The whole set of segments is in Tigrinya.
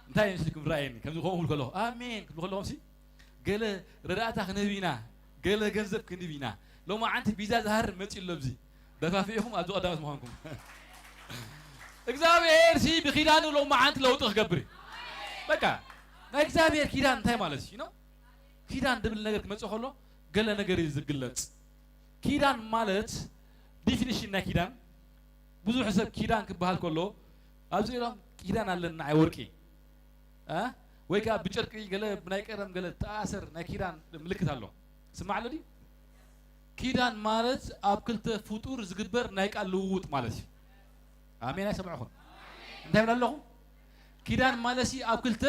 እንታይ ይመስልኩም? ራእየኒ ከምዚ ክኸውን ከለኹ ኣሜን ክብሉ ከለኹም ሲ ገለ ረዳእታ ክንህብ ኢና፣ ገለ ገንዘብ ክንህብ ኢና። ሎማዓንቲ ቪዛ ዝሃርም መፂኡ ኣሎ። ኣብዚ ደፋፊእኹም ኣብዚ ቀዳሞት ምዃንኩም እግዚኣብሔር ሲ ብኪዳኑ ሎማዓንቲ ለውጢ ክገብር እዩ። በቃ ናይ እግዚኣብሔር ኪዳን እንታይ ማለት እዩ ነው? ኪዳን ድብል ነገር ክመፅእ ከሎ ገለ ነገር እዩ ዝግለፅ። ኪዳን ማለት ዲፊኒሽን ናይ ኪዳን ብዙሕ ሰብ ኪዳን ክበሃል ከሎ ኣብዚ ኢሎም ኪዳን ኣለና ናይ ወርቂ እ? ወይ ከዓ ብጨርቂ ገለ ብናይ ቀደም ገለ ተኣሰር ናይ ኪዳን ምልክት ኣሎ። ስማዕ ኣሎ ድዩ? ኪዳን ማለት ኣብ ክልተ ፍጡር ዝግበር ናይ ቃል ልውውጥ ማለት እዩ። ኣሜን ኣይሰምዕኹም? እንታይ ይብል ኣለኹ? ኪዳን ማለት ሲ ኣብ ክልተ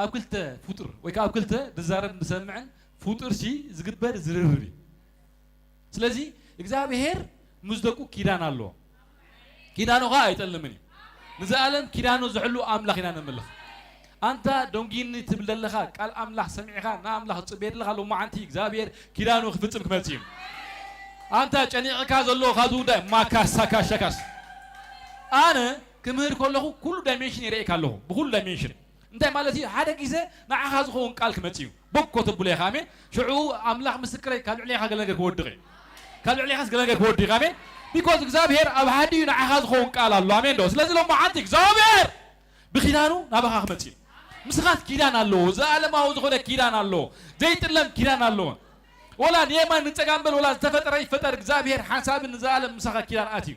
ኣብ ክልተ ፍጡር ወይ ከዓ ኣብ ክልተ ዝዛረብ ዝሰምዕን ፍጡር ሲ ዝግበር ዝርርብ እዩ። ስለዚ እግዚኣብሔር ምስ ደቁ ኪዳን ኣለዎ። ኪዳኑ ኸዓ ኣይጠልምን እዩ። ንዘኣለም ኪዳኑ ዝሕሉ ኣምላኽ ኢና ነምልኽ። ኣንታ ደንጊኒ ትብል ዘለኻ ቃል ኣምላኽ ሰሚዕኻ ንኣምላኽ ትጽበየ ዘለኻ ሎማዓንቲ እግዚኣብሔር ኪዳኑ ክፍጽም ክመጽእ እዩ። ኣንታ ጨኒቕካ ዘሎ ካብዚ ጉዳይ ማካሳካሸካስ ኣነ ክምህር ከለኹ ኩሉ ዳይሜንሽን ይርእየካ ኣለኹ። ብኩሉ ዳይሜንሽን እንታይ ማለት እዩ? ሓደ ግዜ ንዓኻ ዝኸውን ቃል ክመጽእ እዩ። ቦኮ ተብሎ ኢኻ ኣሜን። ሽዑ ኣምላኽ ምስክረይ ካብ ልዕሌኻ ገለ ነገር ክወድቕ እዩ። ካብ ልዕሌኻስ ገለ ነገር ክወድቕ እዩ ኣሜን። ቢኮዝ እግዚኣብሔር ኣብ ሓዲኡ ንዓኻ ዝኸውን ቃል ኣሎ ኣሜን ዶ? ስለዚ ሎማዓንቲ እግዚኣብሔር ብኪዳኑ ናባኻ ክመጽእ እዩ። ምስኻት ኪዳን ኣለዎ። ዘኣለማዊ ዝኾነ ኪዳን ኣለዎ። ዘይጥለም ኪዳን ኣለዎ። ወላ ንየማን ንጸጋም በል ወላ ዝተፈጠረ ይፈጠር እግዚኣብሔር ሓንሳብን ንዘኣለም ምሳኻ ኪዳን ኣትዩ።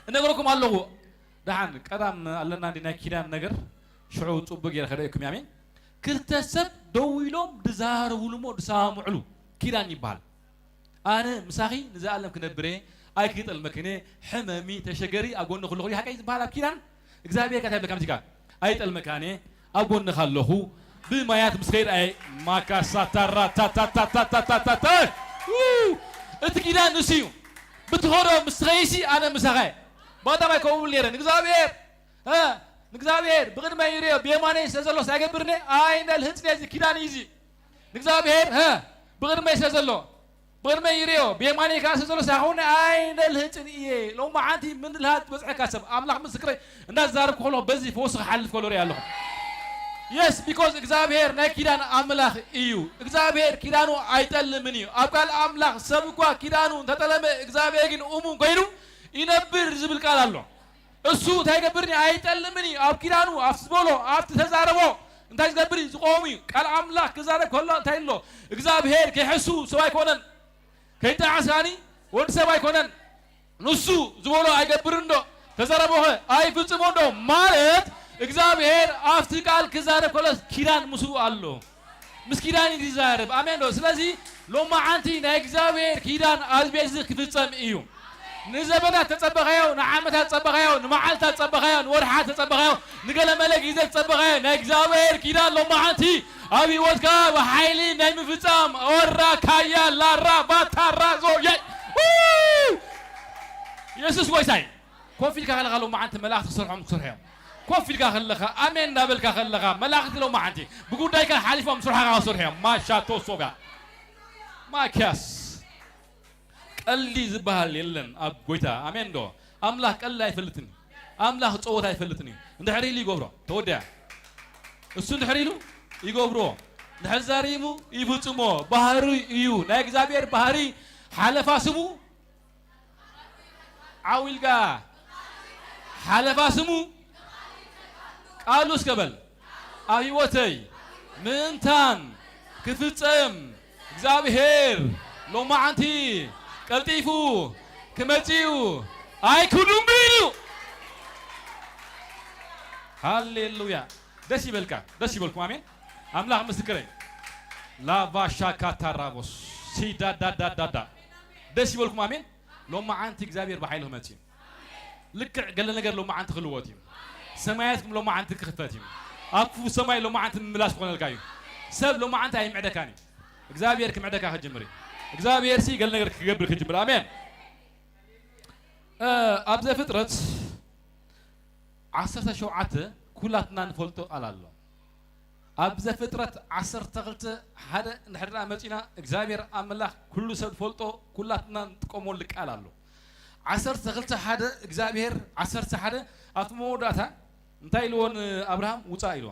እነግረኩም ኣለኹ ደሓን ቀዳም ኣለና እንዲ ናይ ኪዳን ነገር ሽዑ ጽቡቅ ገይረ ከርእየኩም ኣሜን። ክልተ ሰብ ደው ኢሎም ድዛረቡሉ እሞ ድሰማምዕሉ ኪዳን ይበሃል። ኣነ ምሳኺ ንዘኣለም ክነብር እየ ኣይክጠልመክን እየ ሕመሚ ተሸገሪ ኣብ ጎኒ ክለኹ ሓቀይ ዝበሃል ኣብ ኪዳን እግዚኣብሔር ከ እንታይ ይብለካ ምዚካ ኣይጠልመካን እየ ኣብ ጎንኻ ኣለኹ ብማያት ምስ ኸይድ ኣየ ማካሳታራታታታታታታታ እቲ ኪዳን ንሱ እዩ ብትኸዶ ምስ ትኸይሲ ኣነ ምሳኻ እየ ባጣም ኣይከውብል ነይረ ንእግዚኣብሔር ንእግዚኣብሔር ብቕድመ ይርዮ ብየማነይ ስለ ዘሎ ሳይገብርኒ ኣይነልህፅን እዚ ኪዳን እዩ እዚ ንእግዚኣብሔር ብቕድመይ ስለ ዘሎ ብቕድመይ ይርዮ ብየማነይ ከዓ ስለ ዘሎ ሳይኸውን ኣይነልህፅን እየ ሎማዓንቲ ምንልሃት ዝበፅሐካ ሰብ ኣምላኽ ምስክረይ እንዳዛረብኩ ከሎ በዚ ፈውሲ ክሓልፍ ከሎ ርኢ ኣለኹ yes because እግዚኣብሔር ናይ ኪዳን ኣምላኽ እዩ እግዚኣብሔር ኪዳኑ ኣይጠልምን እዩ ኣብ ቃል ኣምላኽ ሰብ እኳ ኪዳኑ እንተጠለመ እግዚኣብሔር ግን እሙን ኮይኑ ይነብር ዝብል ቃል ኣሎ እሱ እንታይ ይገብርኒ ኣይጠልምን እዩ ኣብ ኪዳኑ ኣብ ዝበሎ ኣብቲ ተዛረቦ እንታይ ዝገብር እዩ ዝቆሙ እዩ ቃል ኣምላኽ ክዛረብ ከሎ እንታይ ኣሎ እግዚኣብሔር ከይሕሱ ሰብ ኣይኮነን ከይጠዓስ ከዓኒ ወዲ ሰብ ኣይኮነን ንሱ ዝበሎ ኣይገብርን ዶ ተዘረቦኸ ኣይፍጽሞ ዶ ማለት እግዚኣብሔር ኣብቲ ቃል ክዛረብ ከሎ ኪዳን ምስኡ ኣሎ ምስ ኪዳን እዩ ዝዛረብ ኣሜን ዶ ስለዚ ሎማዓንቲ ናይ እግዚኣብሔር ኪዳን ኣብዚ ቤት እዚ ክፍጸም እዩ ንዘበናት ተጸበኻዮ ንዓመታት ተጸበኻዮ ንመዓልታት ተጸበኻዮ ንወርሓት ተጸበኻዮ ንገለ መለ ግዜ ተጸበኻዮ ናይ እግዚኣብሔር ኪዳን ሎማዓንቲ ኣብ ህይወትካ ብሓይሊ ናይ ምፍጻም ወራ ካያ ላራ ባታራ ዞየ የሱስ ጎይታይ ኮፍ ኢልካ ከለኻ ሎማዓንቲ መላእኽቲ ክሰርሖም ክሰርሖ እዮም ኮፍ ኢልካ ከለኻ ኣሜን እንዳበልካ ከለኻ መላእኽቲ ሎማዓንቲ ብጉዳይካ ሓሊፎም ስርሖኻ ክሰርሑ እዮም ማሻቶ ሶጋ ማኪያስ ቀልዲ ዝበሃል የለን ኣብ ጎይታ ኣሜን ዶ ኣምላኽ ቀልዲ ኣይፈልጥን ኣምላኽ ፀወታ ኣይፈልጥን እዩ እንድሕር ኢሉ ይገብሮ ተወዲያ እሱ እንድሕር ኢሉ ይገብሮ እንድሕር ዛሪሙ ይፍፅሞ ባህሪ እዩ ናይ እግዚኣብሔር ባህሪ ሓለፋ ስሙ ዓው ኢልካ ሓለፋ ስሙ ቃሉ እስከ በል ኣብ ህይወተይ ምእንታን ክፍጸም እግዚኣብሔር ሎማዓንቲ ቀልጢፉ ክመጽእ እዩ ኣይክዱን ብኢሉ ሃሌሉያ ደስ ይበልካ ደስ ይበልኩም ኣሜን ኣምላኽ ምስክረይ ላቫሻካታራቦስ ሲዳዳዳዳዳ ደስ ይበልኩም ኣሜን ሎማዓንቲ እግዚኣብሔር ብሓይሊ ክመጽእ እዩ ልክዕ ገለ ነገር ሎማዓንቲ ክልወጥ እዩ ሰማያትኩም ሎማዓንቲ ክኽፈት እዩ ኣብ ክፉ ሰማይ ሎማዓንቲ ምምላስ ክኾነልካ እዩ ሰብ ሎማዓንቲ ኣይምዕደካን እዩ እግዚኣብሔር ክምዕደካ ክጅምር እዩ እግዚኣብሔር ሲ ገለ ነገር ክገብር ክጅምር ኣሜን ኣብ ዘፍጥረት ዓሰርተ ሸውዓተ ኩላትና ንፈልጦ ቃል ኣሎ ኣብ ዘፍጥረት ዓሰርተ ክልተ ሓደ እንድሕር ደኣ መጺና እግዚኣብሔር ኣምላኽ ኩሉ ሰብ ዝፈልጦ ኩላትና ንጥቀመሉ ቃል ኣሎ ዓሰርተ ክልተ ሓደ እግዚኣብሔር ዓሰርተ ሓደ ኣብቲ መወዳእታ እንታይ ኢልዎ ንኣብርሃም? ውፃእ ኢልዎ።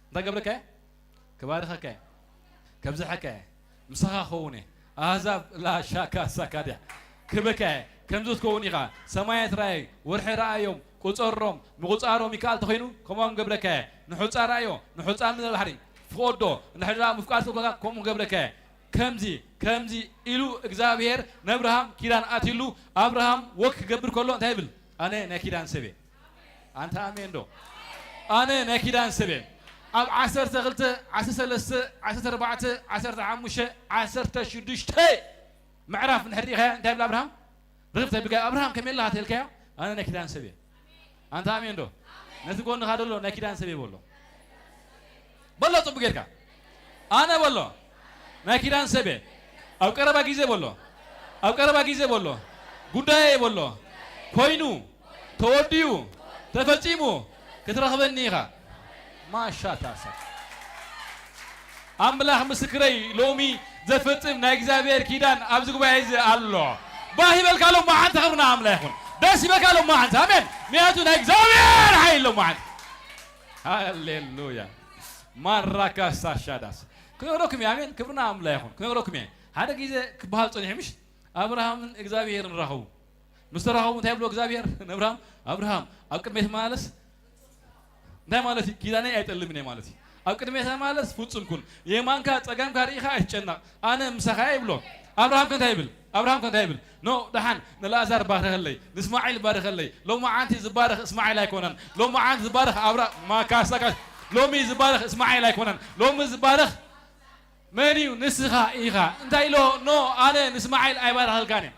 እንታይ ገብረካ እየ? ክባርኸካ እየ፣ ከብዝሐካ እየ፣ ምሳኻ ክኸውን እየ። ኣህዛብ ላሻካ ሳካድያ ክበካ እየ። ከምዚ ትኸውን ኢኻ። ሰማያት ራእይ፣ ወርሒ ረኣዮም፣ ቁፀሮም፣ ምቁፃሮም ይከኣል ተኾይኑ ከምኦም ገብረካ እየ። ንሑፃ ረኣዮ፣ ንሑፃ ምድሪ ባሕሪ ፍቐዶ። እንድሕር ደኣ ምፍቃድ ተኮንካ ከምኡ ገብረካ እየ። ከምዚ ከምዚ ኢሉ እግዚኣብሔር ነብርሃም ኪዳን ኣትሉ። ኣብርሃም ወክ ክገብር ከሎ እንታይ ይብል? ኣነ ናይ ኪዳን ሰብ እየ። ኣንታ ኣሜን ዶ? ኣነ ናይ ኪዳን ሰብ እየ። ኣብ ዓሰርተ ክልተ፣ ዓሰርተ ሰለስተ፣ ዓሰርተ ኣርባዕተ፣ ዓሰርተ ሓሙሽተ፣ ዓሰርተ ሽዱሽተ ምዕራፍ እንድሕር ርኢኻያ እንታይ ይብል ኣብርሃም? ርኽብ ተቢልካ ኣብርሃም ከመይ ኣለኻ ተልካዮ? ኣነ ናይ ኪዳን ሰብ እየ። ኣንታ ኣሜን ዶ? ነቲ ጎንኻ ደሎ ናይ ኪዳን ሰብ እየ በሎ። በሎ ጽቡቅ ጌርካ። ኣነ በሎ ናይ ኪዳን ሰብ እየ። ኣብ ቀረባ ግዜ በሎ። ኣብ ቀረባ ግዜ በሎ። ጉዳየ በሎ። ኮይኑ ተወዲኡ ተፈጺሙ ክትረኽበኒ ኢኻ። ማሻታሳ ኣምላኽ ምስክረይ፣ ሎሚ ዘፈጽም ናይ እግዚኣብሔር ኪዳን ኣብዚ ጉባኤ እዚ ኣሎ። ባህ ይበልካ ሎማዓንቲ ክብርና ኣምላኽ ይኹን። ደስ ይበልካ ሎማዓንቲ። ኣሜን። ምክንያቱ ናይ እግዚኣብሔር ሓይል ሎማዓንቲ። ሃሌሉያ። ማራካሳ ሻዳስ። ክነግረኩም እየ። ኣሜን። ክብርና ኣምላኽ ይኹን። ክነግረኩም እየ። ሓደ ግዜ ክበሃል ጸኒሑ ምሽ ኣብርሃምን እግዚኣብሔርን ራኸቡ። ምስ ተራኸቡ እንታይ ብሎ እግዚኣብሔር ንኣብርሃም? ኣብርሃም ኣብ ቅድመይ ትመላለስ። እንታይ ማለት እዩ? ኪዳነይ ኣይጠልምን እየ ማለት እዩ። ኣብ ቅድመይ ተመላለስ፣ ፍጹም ኩን። የማንካ ጸጋምካ ርኢኻ ኣይትጨነቕ፣ ኣነ ምሳኻ እየ ይብሎ። ኣብርሃም ከ እንታይ ይብል? ኣብርሃም ከ እንታይ ይብል? ኖ ደሓን ንልኣዛር ባርኸለይ፣ ንእስማዒል ባርኸለይ። ሎማዓንቲ ዝባረኽ እስማዒል ኣይኮነን። ሎማዓንቲ ዝባረኽ ኣብራ-፣ ማካሳካ-፣ ሎሚ ዝባረኽ እስማዒል ኣይኮነን። ሎሚ ዝባረኽ መን እዩ? ንስኻ ኢኻ። እንታይ ኢሎ? ኖ፣ ኣነ ንእስማዒል ኣይባርኸልካን እየ፣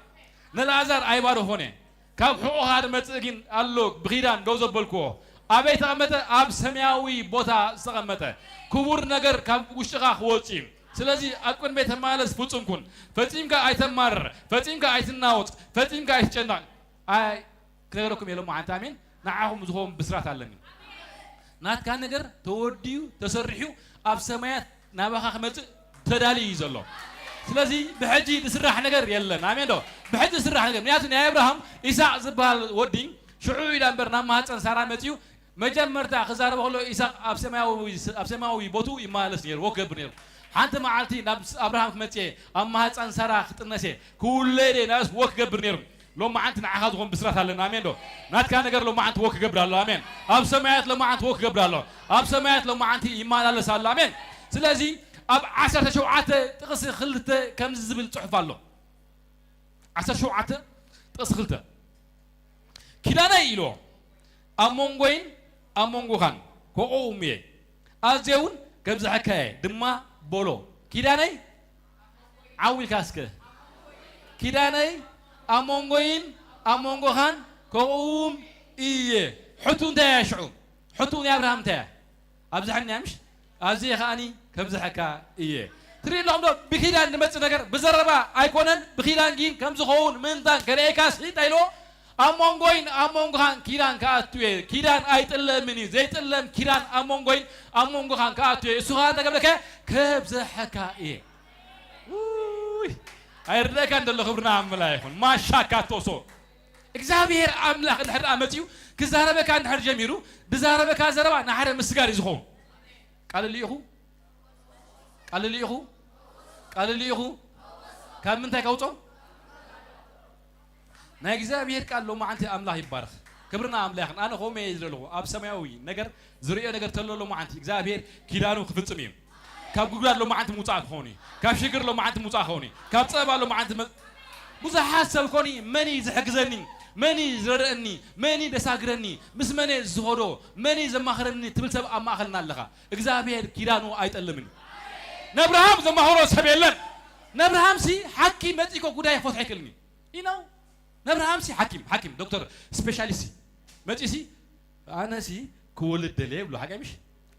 ንልኣዛር ኣይባርኾን እየ። ካብ ሕቖኻ ዝመጽእ ግን ኣሎ፣ ብኺዳን ደው ዘበልክዎ። ኣበይ ተቐመጠ? ኣብ ሰማያዊ ቦታ ዝተቐመጠ ክቡር ነገር ካብ ውሽጥኻ ክወጽእ እዩ። ስለዚ ኣብ ቅድመይ ተመላለስ፣ ፍጹም ኩን። ፈጺምካ ኣይተማርር፣ ፈጺምካ ኣይትናወጽ፣ ፈጺምካ ኣይትጨነቕ። ኣይ ክነግረኩም እየ ሎማዓንቲ፣ ኣሜን። ንዓኹም ዝኸውን ብስራት ኣለኒ። ናትካ ነገር ተወዲኡ ተሰሪሑ ኣብ ሰማያት ናባኻ ክመጽእ ተዳልዩ እዩ ዘሎ። ስለዚ ብሕጂ ዝስራሕ ነገር የለን። ኣሜን ዶ? ብሕጂ ዝስራሕ ነገር፣ ምክንያቱ ናይ ኣብርሃም ኢሳቅ ዝበሃል ወዲ ሽዑ ኢላ እምበር ናብ ማህፀን ሳራ መጺኡ መጀመርታ ክዛረበ ከሎ ኢሳቅ ኣብ ሰማያዊ፣ ኣብ ሰማያዊ ቦትኡ ይመላለስ ነይሩ፣ ወክ ክገብር ነይሩ። ሓንቲ መዓልቲ ናብ ኣብርሃም ክመጽእ እየ፣ ኣብ ማህፀን ሳራ ክጥነስ እየ፣ ክውለድ እየ፣ ናብስ ወክ ክገብር ነይሩ። ሎማዓንቲ ንዓኻ ዝኾን ብስራት ኣለና። ኣሜን ዶ? ናትካ ነገር ሎማዓንቲ ወክ ክገብር ኣሎ። ኣሜን። ኣብ ሰማያት ሎማዓንቲ ወክ ክገብር ኣሎ። ኣብ ሰማያት ሎማዓንቲ ይመላለስ ኣሎ። ኣሜን። ስለዚ ኣብ ዓሰርተ ሸውዓተ ጥቕሲ ክልተ ከምዚ ዝብል ጽሑፍ ኣሎ። ዓሰርተ ሸውዓተ ጥቕሲ ክልተ፣ ኪዳነይ ኢልዎ ኣብ መንጎይን ኣብ መንጎኻን ከቕውም እየ፣ ኣዝየ እውን ከብዝሐካ እየ ድማ በሎ። ኪዳነይ ዓው ኢልካ እስከ፣ ኪዳነይ ኣብ መንጎይን ኣብ መንጎኻን ከቕውም እየ። ሕቱ እንታይ እያ ሽዑ? ሕቱ ናይ ኣብርሃም እንታይ እያ? ኣብዝሐኒ እያ ምሽ? ኣዝየ ከኣኒ ከብዝሐካ እየ። ትርኢ ኣለኹም ዶ? ብኪዳን ዝመጽእ ነገር ብዘረባ ኣይኮነን፣ ብኪዳን ግን ከም ዝኸውን ምእንታን ከርእየካ ስኢጣ ኢልዎ። ኣብ መንጎይን ኣብ መንጎኻን ኪዳን ክኣቱ እየ። ኪዳን ኣይጥለምን እዩ። ዘይጥለም ኪዳን ኣብ መንጎይን ኣብ መንጎኻን ክኣቱ እየ። እሱ ኸኣ እንተገብረከ ከብዝሐካ እየ። ውይ! ኣይርደእካን ዘሎ ክብርና ኣምላኽ ይኹን። ማሻካ ቶሶ። እግዚኣብሔር ኣምላኽ እንድሕር ደኣ መጺኡ ክዛረበካ እንድሕር ጀሚሩ፣ ዝዛረበካ ዘረባ ንሓደ ምስጋር እዩ ዝኸውን። ቃል ልኢኹ፣ ቃል ልኢኹ፣ ቃል ልኢኹ። ካብ ምንታይ ከውጾ? ናይ እግዚኣብሔር ቃል ሎማዓንቲ ኣምላኽ ይባረኽ። ክብርና ኣምላኽ ይኹን። ኣነ ከምኡ እየ ዝደለኹ። ኣብ ሰማያዊ ነገር ዝርእዮ ነገር ተሎ ሎማዓንቲ እግዚኣብሔር ኪዳኑ ክፍጽም እዩ። ካብ ጉድጓድ ሎማዓንቲ ምውጻእ ክኸውን እዩ። ካብ ሽግር ሎማዓንቲ ምውጻእ ክኸውን እዩ። ካብ ጸበባ ሎማዓንቲ መ-፣ ብዙሓት ሰብ ኮኒ መን እዩ ዝሕግዘኒ? መን እዩ ዝረድአኒ? መን እዩ ዘሳግረኒ? ምስ መን እየ ዝኸዶ? መን እዩ ዘማኽረኒ? ትብል ሰብ ኣብ ማእኸልና ኣለኻ። እግዚኣብሔር ኪዳኑ ኣይጠልምን። ነብርሃም ዘማኽሮ ሰብ የለን። ነብርሃምሲ ሓኪም መጺእኮ ጉዳይ ክፈትሖ ኣይክእልን እዩ። You know? ነብርሃምሲ ሓኪም፣ ሓኪም፣ ዶክተር፣ ስፔሻሊስት መጺእሲ ኣነሲ ክወልድ ደልየ ይብሎ። ሓቂ ምሽ?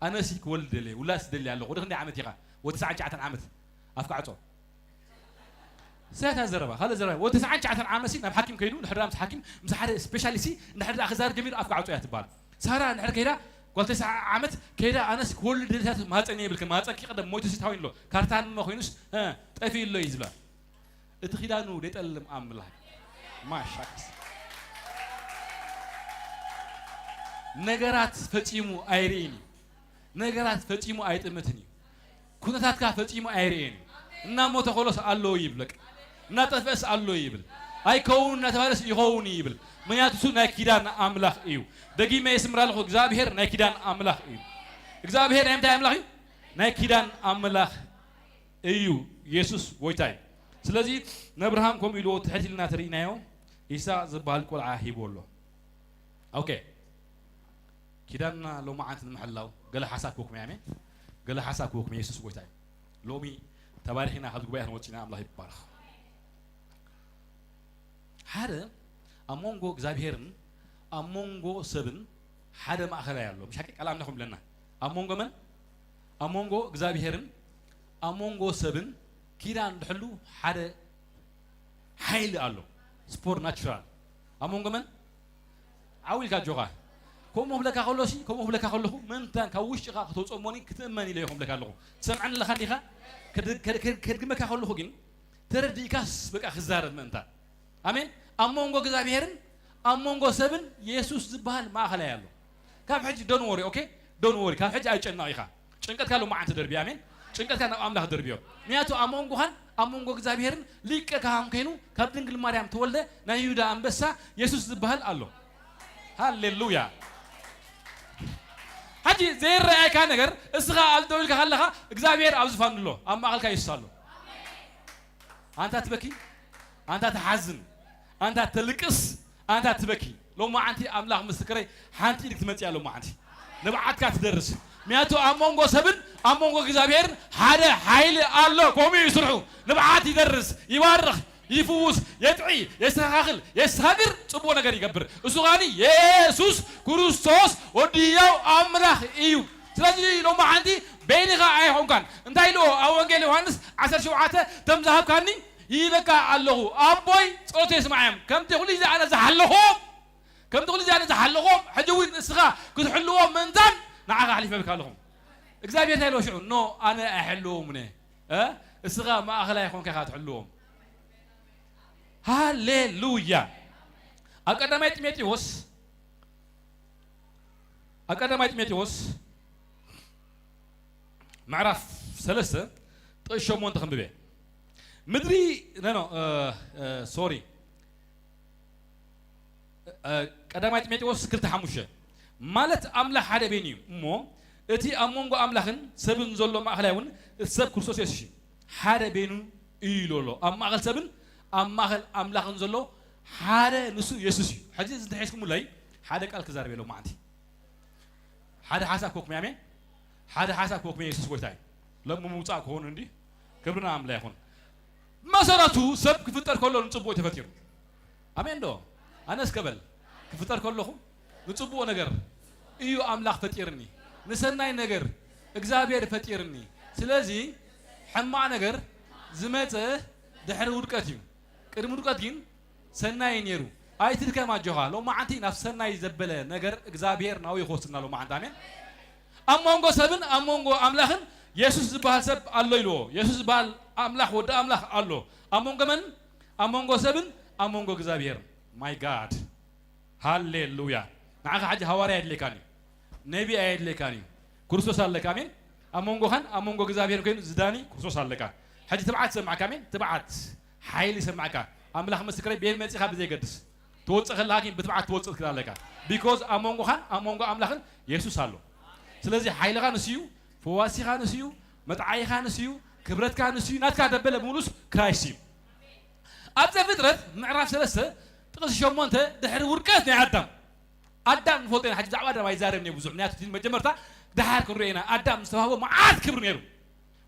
ኣነሲ ክወልድ ደልየ፣ ውላድ ስደሊ ኣለኹ። ወዲ ክንደይ ዓመት ኢኻ? ወዲ ተስዓን ትሽዓተን ዓመት። ኣፍካ ዕጾ። ሰታ ዘረባ፣ ካልእ ዘረባ። ወዲ ተስዓን ትሽዓተን ዓመትሲ ናብ ሓኪም ከይዱ፣ ንሕራምሲ ሓኪም ምስ ሓደ ስፔሻሊስት እንድሕር ደኣ ክዛረብ ጀሚሩ ኣፍካ ዕጾ እያ ትበሃል። ሳራ እንድሕር ከይዳ፣ ጓል ተስዓ ዓመት ከይዳ፣ ኣነስ ክወልድ ደልታት ማህፀን የብልክን፣ ማህፀንኪ ቀደም ሞይቱ ሲ ታዊን ኣሎ፣ ካርታን መ ኮይኑስ፣ እ፣ ጠፊኡ ኣሎ እዩ ዝብላ። እቲ ኪዳኑ ደጠልም ኣምላኽ ማሻክስ። ነገራት ፈጺሙ ኣይርእን እዩ። ነገራት ፈጺሙ ኣይጥምትን እዩ። ኩነታትካ ፈጺሙ ኣይርእን እዩ። እናሞተ ከሎስ ኣሎ ይብል፣ በቃ እናጠፍአስ ኣሎ ይብል፣ ኣይከውን እናተባለስ ይኸውን እዩ ይብል። ምክንያቱ እሱ ናይ ኪዳን ኣምላኽ እዩ። ደጊመ የስምር ኣለኹ፣ እግዚኣብሔር ናይ ኪዳን ኣምላኽ እዩ። እግዚኣብሔር ናይ ምንታይ ኣምላኽ እዩ? ናይ ኪዳን ኣምላኽ እዩ። ኢየሱስ ጎይታ እዩ። ስለዚ ነብርሃም ከምኡ ኢልዎ ትሕት ኢልና ተርእናዮ፣ ኢሳቅ ዝበሃል ቆልዓ ሂብዎ ኣሎ። ኦኬ፣ ኪዳንና ሎማዓንቲ ንምሕላው ገለ ሓሳብ ክህበኩም እየ። ኣሜን። ገለ ሓሳብ ክህበኩም እየ። ኢየሱስ ጎይታ እዩ። ሎሚ ተባሪኽና ካብዚ ጉባኤ ክንወፅእ ኢና። ኣምላኽ ይባረኽ። ሓደ ኣብ መንጎ እግዚኣብሄርን ኣብ መንጎ ሰብን ሓደ ማእኸላይ ኣሎ። ምሽ ሓቂ ቃል ኣምላኽ ይብለና። ኣብ መንጎ መን? ኣብ መንጎ እግዚኣብሄርን ኣብ መንጎ ሰብን ኪዳን ድሕሉ ሓደ ሓይሊ ኣሎ። ስፖር ናቹራል ኣብ መንጎ መን? ዓው ኢልካ ኣጆኻ። ከምኡ ክብለካ ከሎሲ፣ ከምኡ ክብለካ ከለኹ ምእንታን ካብ ውሽጥኻ ከተውፅኦ እሞኒ ክትእመን ኢለ ይኹም ብለካ ኣለኹ። ትሰምዐኒ ኣለኻ እንዲኻ? ከድ-፣ ከድ-፣ ከድ-፣ ከድግመካ ከለኹ ግን ተረዲእካስ በቃ ክዛረብ ምእንታን። ኣሜን። ኣብ መንጎ እግዚኣብሄርን ኣብ መንጎ ሰብን የሱስ ዝበሃል ማእኸላይ ኣሎ። ካብ ሕጂ ዶን ወሪ፣ ኦኬ? ዶን ወሪ፣ ካብ ሕጂ ኣይጨነቕ ኢኻ። ጭንቀትካ ሎማዓንቲ ደርብዮ፣ ኣሜን። ጭንቀትካ ናብ ኣምላኽ ደርብዮ። ምክንያቱ ኣብ መንጎኻን ኣብ መንጎ እግዚኣብሄርን ሊቀ ካህን ኮይኑ ካብ ድንግል ማርያም ተወልደ ናይ ይሁዳ ኣንበሳ የሱስ ዝበሃል ኣሎ። ሃሌሉያ። ሕጂ ዘይረኣየካ ነገር እስኻ ኣብ ደው ኢልካ ከለኻ እግዚኣብሄር ኣብ ዝፋኑ ኣሎ፣ ኣብ ማእኸልካ የሱስ ኣሎ። ኣንታ ትበኪ፣ ኣንታ ትሓዝን፣ ኣንታ ተልቅስ፣ ኣንታ ትበኪ። ሎማዓንቲ ኣምላኽ ምስክረይ ሓንቲ ኢድ ክትመጽእ እያ ሎማዓንቲ። ንብዓትካ ትደርስ። ምክንያቱ ኣብ መንጎ ሰብን ኣብ መንጎ እግዚኣብሔርን ሓደ ሓይሊ ኣሎ። ከምኡ እዩ ስርሑ። ንብዓት ይደርስ፣ ይባርኽ፣ ይፍውስ፣ የጥዒ፣ የስተኻኽል፣ የሰጋግር፣ ጽቡቕ ነገር ይገብር። እሱ ኸኣኒ የሱስ ክርስቶስ ወዲ ህያው ኣምላኽ እዩ። ስለዚ ሎማዓንቲ በይንኻ ኣይኾንካን። እንታይ ኢልዎ ኣብ ወንጌል ዮሃንስ ዓሰርተ ሸውዓተ፣ "ከም ዝሃብካኒ ይህበካ ኣለኹ፣ ኣቦይ ጸሎተይ ይስማዕ እዮም። ከምቲ ኩሉ ግዜ ኣነ ዝሓለኹዎም፣ ከምቲ ኩሉ ግዜ ኣነ ዝሓለኹዎም፣ ሕጂ እውን ንስኻ ክትሕልዎም ምእንታን ንዓኻ ኣሕሊፈ ይህበካ ኣለኹ።" እግዚኣብሔር እንታይ ኢልዎ ሽዑ? "ኖ፣ ኣነ ኣይሕልዎም እየ። እ? እስኻ ማእኸላይ ኮንካ ኢኻ ትሕልዎም።" ሃሌሉያ። ኣብ ቀዳማይ ጢሞቴዎስ፣ ኣብ ቀዳማይ ጢሞቴዎስ ምዕራፍ ሰለስተ ጥቕሲ ሸሞንተ ከንብበ። ምድሪ፣ ኖ፣ ኖ፣ እ፣ እ፣ ሶሪ። እ፣ ቀዳማይ ጢሞቴዎስ ክልተ ሓሙሽተ፣ ማለት ኣምላኽ ሓደ በይኑ እዩ እሞ፣ እቲ ኣብ መንጎ ኣምላኽን ሰብን ዘሎ ማእኸላይ እውን እቲ ሰብ ክርስቶስ የሱስ እዩ። ሓደ በይኑ እዩ ኢሉ ኣሎ። ኣብ ማእኸል ሰብን ኣብ ማእኸል ኣምላኽን ዘሎ ሓደ ንሱ የሱስ እዩ። ሕጂ እዚ እንተሒዝኩምለይ ሓደ ቃል ክዛረብ የሎ ማዓንቲ። ሓደ ሓሳብ ክህበኩም፣ ኣሜን። ሓደ ሓሳብ ክህበኩም፣ የሱስ ጎይታ እዩ። ሎም ምውጻእ ክኾኑ እንዲ ክብርና ኣምላኽ ይኹን። መሰረቱ ሰብ ክፍጠር ከሎ ንጽቡቕ ተፈጢሩ። ኣሜን ዶ? ኣነ እስከ በል፣ ክፍጠር ከለኹ ንጽቡቕ ነገር እዩ ኣምላኽ ፈጢርኒ፣ ንሰናይ ነገር እግዚኣብሔር ፈጢርኒ። ስለዚ ሕማቕ ነገር ዝመጸ ድሕሪ ውድቀት እዩ። ቅድሚ ውድቀት ግን ሰናይ እዩ ነይሩ። ኣይትድከም ኣጆኻ። ሎማዓንቲ ናብ ሰናይ ዘበለ ነገር እግዚኣብሔር ናብኡ ይወስድና ሎማዓንቲ። ኣሜን። ኣብ መንጎ ሰብን ኣብ መንጎ ኣምላኽን የሱስ ዝበሃል ሰብ ኣሎ ኢልዎ። የሱስ ዝበሃል ኣምላኽ፣ ወዲ ኣምላኽ ኣሎ። ኣብ መንጎ መን? ኣብ መንጎ ሰብን ኣብ መንጎ እግዚኣብሔር። ማይ ጋድ። ሃሌሉያ። ንዓኻ ሕጂ ሃዋርያ ኣየድልየካን እዩ። ነቢ ኣየድልየካን እዩ። ክርስቶስ ኣለካ። ኣሜን። ኣብ መንጎኻን ኣብ መንጎ እግዚኣብሔር ኮይኑ ዝዳኒ ክርስቶስ ኣለካ። ሕጂ ትብዓት ይሰማዕካ። ኣሜን። ትብዓት፣ ሓይሊ ይሰማዕካ። ኣምላኽ ምስክረይ፣ ቤት መጺኻ ብዘይገድስ ትወጽእ ከለኻ ግን ብትብዓት ትወጽእ ትክእል ኣለካ። ቢኮዝ ኣብ መንጎኻን ኣብ መንጎ ኣምላኽን የሱስ ኣሎ። ስለዚ ሓይልኻ ንሱ እዩ፣ ፈዋሲኻ ንሱ እዩ፣ መጥዓይኻ ንሱ እዩ፣ ክብረትካ ንሱ እዩ። ናትካ ደበለ ሙሉስ ክራይስት እዩ። ኣብ ዘፍጥረት ምዕራፍ ሰለስተ ጥቕሲ ሸሞንተ፣ ድሕሪ ውድቀት ናይ ኣዳም፣ ኣዳም ንፈልጦ ኢና። ሕጂ ብዛዕባ ኣዳም ኣይዛረብን እየ ብዙሕ፣ ምክንያቱ እቲ መጀመርታ ደሓር ክንሪኦ ኢና። ኣዳም ዝተዋህቦ መዓት ክብሪ ነይሩ፣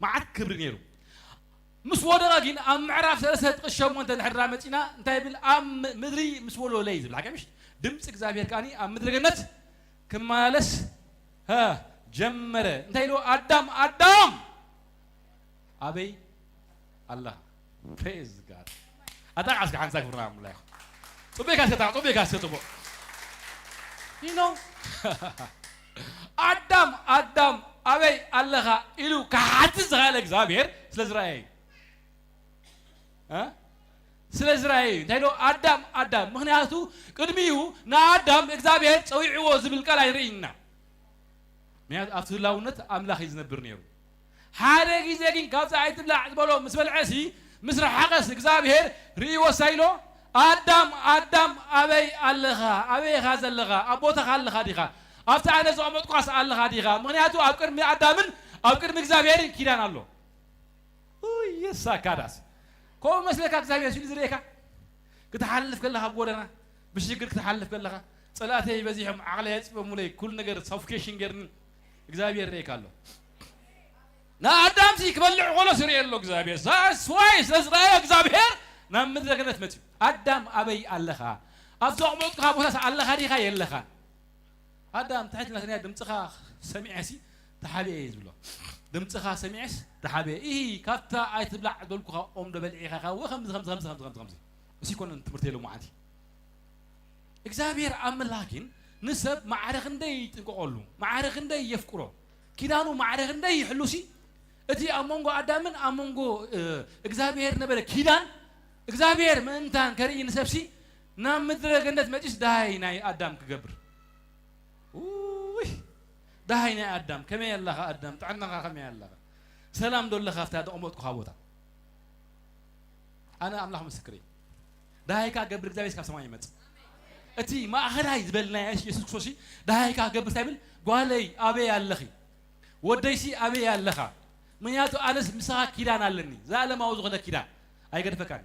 መዓት ክብሪ ነይሩ። ምስ ወደቐ ግን ኣብ ምዕራፍ ሰለስተ ጥቕሲ ሸሞንተ እንድሕር ደኣ መጺና እንታይ ይብል? ኣብ ም-፣ ምድሪ ምስ ወለለ እዩ ዝብል። ሓቂ ምሽ? ድምፂ እግዚኣብሔር ከኣኒ ኣብ ምድረ ገነት ክመላለስ፣ ሀ፣ ጀመረ። እንታይ ኢልዎ? ኣዳም፣ ኣዳም! ኣበይ ኣለኻ? ፕሬዝ ጋድ። ኣታ ዓስኪ ሓንሳ ክብርና ኣምላኽ ይኹን። ጽቡቕ ኢልካ እስከ፣ ጽቡቕ ኢልካ እስከ፣ ጽቡቕ። You know? ኣዳም፣ ኣዳም፣ ኣበይ ኣለኻ ኢሉ ክሓትት ዝኸኣለ እግዚኣብሔር ስለ ዝረኣየ እዩ። እ? ስለ ዝረኣየ እዩ። እንታይ ኢሎ? ኣዳም፣ ኣዳም። ምኽንያቱ ቅድሚኡ ንኣዳም እግዚኣብሔር ጸዊዕዎ ዝብል ቃል ኣይንርእይና። ምኽንያቱ ኣብቲ ህላውነት ኣምላኽ እዩ ዝነብር ነይሩ። ሓደ ግዜ ግን ካብዛ ኣይትብላዕ ዝበሎ ምስ በልዐሲ፣ ምስ ረሓቐስ እግዚኣብሔር ርእይዎ እንታይ ኢሎ? ኣዳም፣ ኣዳም፣ ኣበይ ኣለኻ? ኣበይ ኢኻ ዘለኻ? ኣብ ቦታኻ ኣለኻ ዲኻ? ኣብቲ ኣነ ዘቐመጥኳስ ኣለኻ ዲኻ? ምኽንያቱ ኣብ ቅድሚ ኣዳምን ኣብ ቅድሚ እግዚኣብሔርን ኪዳን ኣሎ። ኡይ፣ የሳካዳስ። ከምኡ መስለካ እግዚኣብሔር ሲሉ ዝርእየካ? ክትሓልፍ ከለኻ ኣብ ጎደና፣ ብሽግር ክትሓልፍ ከለኻ፣ "ጸላእተይ በዚሖም፣ ዓቕለይ ኣጽቢቦሙለይ፣ ኩሉ ነገር ሳፍኬሽን ገይርኒ፣ እግዚኣብሔር ይርእየካ ኣሎ." ንኣዳምሲ ክበልዕ ከሎ ዝርእየ ኣሎ እግዚኣብሔር። That's why ስለ ዝረኣዮ እግዚኣብሔር ናብ ምድረ ገነት መጺኡ። "ኣዳም ኣበይ ኣለኻ? ኣብ ዘቕመጥኩኻ ቦታስ ኣለኻ ዲኻ የለኻን?" ኣዳም ትሕት ኢልና ስንያ ድምፅኻ ሰሚዐሲ ተሓቢኤ እዩ ዝብሎ። ድምፅኻ ሰሚዐስ ተሓቢኤ። ኢሂ፣ ካብታ ኣይትብላዕ ዝበልኩኻ ኦም ዶ በሊዕኻ ኢኻ? ወይ ከምዚ፣ ከምዚ፣ ከምዚ፣ ከምዚ፣ ከምዚ፣ ከምዚ። እሱ ይኮነን ትምህርቲ የለውም ሓንቲ። እግዚኣብሔር ኣምላኽ ግን ንሰብ ማዕረ ክንደይ ይጥንቀቐሉ፣ ማዕረ ክንደይ የፍቅሮ፣ ኪዳኑ ማዕረ ክንደይ ይሕሉሲ። እቲ ኣብ መንጎ ኣዳምን ኣብ መንጎ፣ እ፣ እግዚኣብሔር ነበረ ኪዳን፣ እግዚኣብሔር ምእንታን ከርኢ ንሰብሲ ናብ ምድረ ገነት መጺስ ደሃይ ናይ ኣዳም ክገብር። ውይ፣ ደሃይ ናይ ኣዳም፣ ከመይ ኣለኻ ኣዳም? ጥዕናኻ ከመይ ኣለኻ? ሰላም ዶ ኣለኻ ኣብታ ዘቐመጥኩኻ ቦታ? ኣነ ኣምላኽ ምስክረይ፣ ደሃይካ ገብር እግዚኣብሔር ካብ ሰማይ ይመጽእ። እቲ ማእኸላይ ዝበልናዮ የሱስ ክርስቶስ ደሃይካ ገብር እንታይ ይብል? "ጓለይ ኣበይ ኣለኺ? ወደይሲ ኣበይ ኣለኻ? ምኽንያቱ ኣነስ ምሳኻ ኪዳን ኣለኒ፣ ዘለኣለማዊ ዝኾነ ኪዳን ኣይገድፈካን።